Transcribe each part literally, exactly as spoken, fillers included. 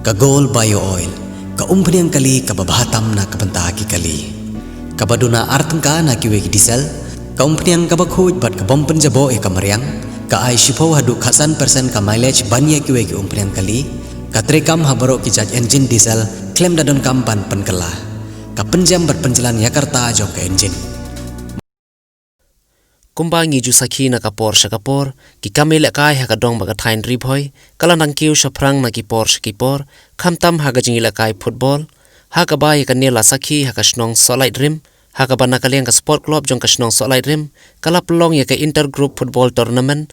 Ka Gold Bio Oil, ka umphniang kali kaba bha tam na ka bynta ki kali. Kaba duna ar tyngka na kiwei ki diesel, ka umphniang kaba khuid bad ka bym pynjaboh ïa ka mariang, ka ai shiphew haduh khatsan percent ka mileage ban ïa kiwei ki umphniang kali, ka treikam ha baroh ki jait engine diesel, khlem da donkam ban pynkylla. Ka pynjem bad pynjlan ïa ka rta jong ka engine. Kumba ngi ju sakhi na ka por sha ka por, ki kam ïalehkai ha ka dong bad ka thaiñ Ri Bhoi, ka la nang kiew shaphrang na ki por sha ki por, khamtam ha ka jingïalehkai football, ha kaba ïa kane la sakhi ha ka shnong Sohlight Rim, ha kaba na ka liang ka sport club jong ka shnong Sohlight Rim, ka la pynlong ïa ka inter group football tournament,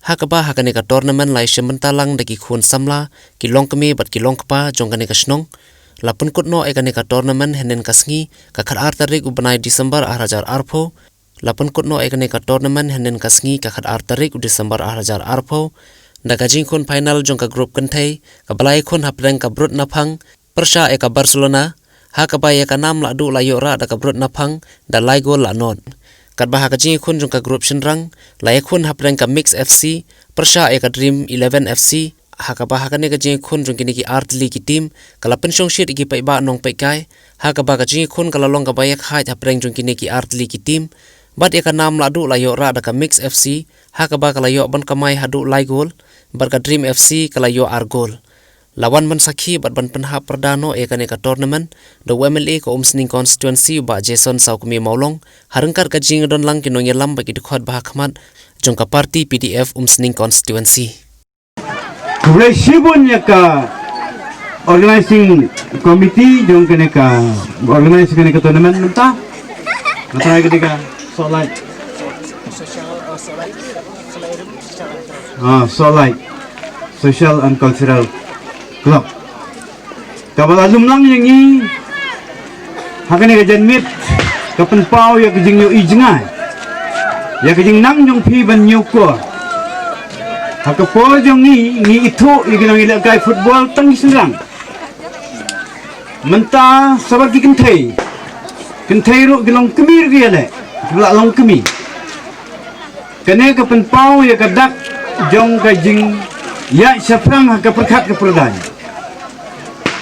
ha kaba ha kane ka tournament la ïashim bynta lang da ki khun samla, ki longkmie bad ki longkpa jong kane ka shnong, la pynkut noh ïa kane ka tournament hynnin ka sngi, ka khatar tarik u bnai December ar hajar arphew, la pynkut noh ïa kane ka tournament hynnin ka sngi ka khatar tarik u December ar hajar arphew, da ka jingkhun final jong ka group kynthei, kaba la ïakhun hapdeng ka Brut Naphang, pyrshah ïa ka Barcelona, ha kaba ïa ka nam la duh la ïoh rah da ka Brut Naphang, da lai gol la nod. Katba ha ka jingïakhun jong ka group shynrang, la ïakhun hapdeng ka Mix F C, pyrshah ïa ka Dream Eleven F C, ha kaba ha kane ka jingïakhun jong kine ki ar tylli ki team, ka la pynshongshit ïa ki paidbah nongpeitkai, ha kaba ka jingïakhun ka la long kaba ïakhaid hapdeng jong kine ki ar tylli ki team, bad ïa ka nam la duh la ïoh rah da ka Mix F C, ha kaba ka la ïoh ban kamai haduh lai gol, bad ka Dream F C ka la ïoh ar gol. La wan ban sakhi bad ban pynhap pyrda noh ïa kane ka tournament, da u M L A ka Umsning Constituency u Bah Jason Sawkmie Mawlong, ha ryngkat ka jingdon lang ki nongïalam bad ki dkhot ba ha khmat, jong ka party P D F Umsning Constituency. Khublei shibun ïa ka organizing committee jong kane ka organize kane ka tournament mynta. Nga trai kane ka Sohlight. Ah, Sohlight Social and Cultural Club. Kaba la lum lang ïa ngi ha kane ka janmiet, ka pynpaw ïa ka jingïohi jngai, ïa ka jingnang jong phi ban ñiewkor. Ha ka por jong ngi, ngi ithuh ïa ki nongïalehkai football tang ki shynrang. Mynta sa bad ki kynthei, kynthei ruh ki longkmie ruh ki ïaleh, ki la longkmie. Kane ka pynpaw ïa ka dak jong ka jingïaid shaphrang ha ka pyrkhat ka pyrdaiñ.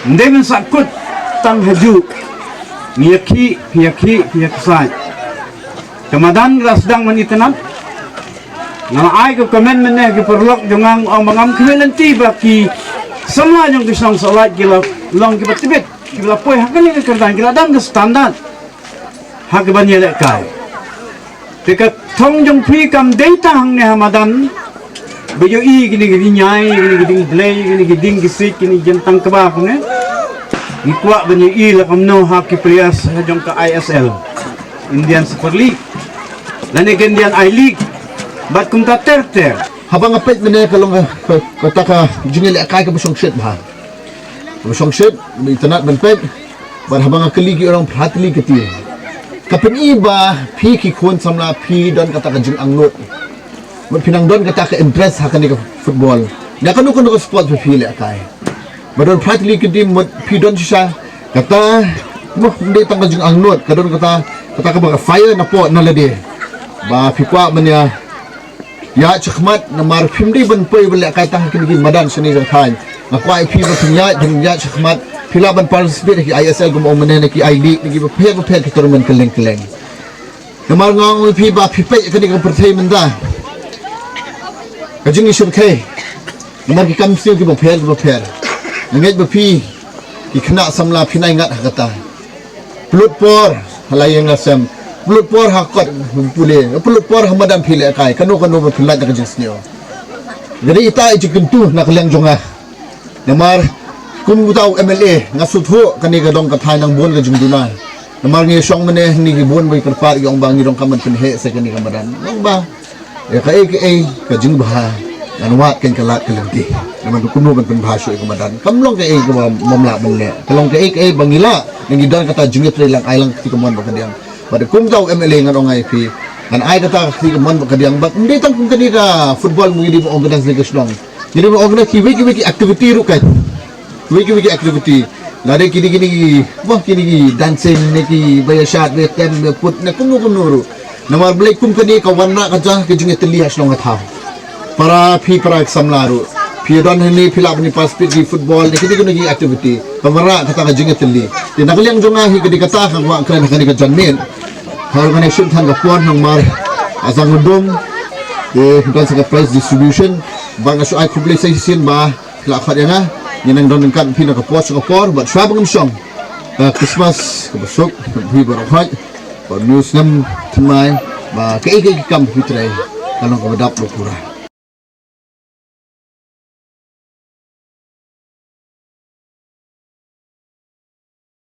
Ym dei ban sahkut tang hajuh. Ngi ïakhih, ngi ïakhih, ngi ïaksaid. Ka madan ka la sdang ban itynnad. Nga la ai ka comment mynne ha ki paralok jong nga, nga ong ba ngam khmih lynti ba ki samla jong ka shnong Sohlight ki la long kiba tbit, ki la poi ha kane ka kyrdan, ki la don ka standard ha kaban ïalehkai. Te ka thong jong phi kam dei tang hangne ha madan ba ïohi kine ki dieng ïai, kine ki dieng blei, kine ki dieng ki siej, kine ki jingtang kba hangne. Ngi kwah ban ïohi la kumno ha ki players jong ka I S L, Indian Super League, lane ka Indian I League, bad kumta ter ter. Haba nga peit mynne ka long ka, ka, kata ka jingïalehkai kaba shongshit bha. Kaba shongshit, ba itynnad ban peit. Bad haba nga kylli ki, u ong phra tylli ki team. Ka pyni ba phi ki khun samla phi don kata ka jingangnud. Bad phi nang don kata ka interest ha kane ka football, na kano kano ka sport ba phi lehkai. Ba don phra tylli ki team, mut phi don shisha kata, mo, ym dei tang ka jingangnud, ka don kata, kata kaba ka fire na pdeng na lade. Ba phi kwah ban ïa ïaid shakhmat, namar phim dei ban poi ban lehkai tang ha kine ki madan shane jong thaiñ. Nga kwah ïa phi ba phin ïaid, phin ïaid shakhmat, phi lah ban participate ha ki I S L, kum ong mynne, na ki I League, na ki bapher bapher ki tournament kylleng kylleng. Namar nga ong ïa phi ba phi peit kane ka pyrthei mynta, ka jingïashyrkhei, namar ki kam sniew ki bapher ki bapher. Nga ngeit ba phi ki khynnah samla phin ai ngat ha kata. Pynlut por ha la ïing la sem, pynlut por ha kot pule, pynlut por ha madan phi lehkai, kano kano ba phin lait da ka jingsniew. Ka dei ita i jingkyntu na ka liang jong nga. Namar kum uta u M L A, nga sngewthuh kane ka dong ka thaiñ nang bun ka jingduna. Namar ngi shong mynne, ngi ki bun ba ki kyrpad, ki ong ba ngi donkam ban pynheh sa kane ka madan. Nga ong ba ïa kaei kaei ka jingbha ngan wad kein ka lad ka lynti. Namar kumno ban pynbha shuh ïa ka madan, kam long kaei kaba ym lah ban leh. Ka long kaei kaei ba ngi lah, ngi don kata jingïatreilang, ai lang ka kti kamon bad kadiang. Bad kum uta u M L A ngan ong ïa phi, ngan ai kata ka kti kamon bad kadiang. Bad ym dei tang kum kane ka football, ngi dei ban organize ne ka shnong, ngi dei ban organize kiwei kiwei ki activity ruh, ka kiwei kiwei ki activity. Lada kine kine ki, wah, kine ki dancing ne ki ba ïa shad ba ïa tem ba ïa put ne kumno kumno ruh. Namar balei kum kane ka wanrah ka jaka ka jingïatylli ha shnong ha thaw. Para phi para ki samla ruh, Phi don hangne phi lah ban participate ki football ne kiti kino ki activity. Ka mara kata ka jingïatylli. Te na ka liang jong nga hi ka dei kata ka kwah kren ha kane ka janmiet. Ha organization than ka por namar a jong u dum. Te don sa ka prize distribution. Ba nga shu ai khublei sa shisien ba phi la khot ïa nga. Ngi nang don ryngkat phi na ka por sha ka por bad shuwa ba ngam shong. Ka Christmas kaba suk bad phi baroh khoit. Bad u snem thymmai ba kaei kaei ki kam phi trei ka long kaba dap ba pura.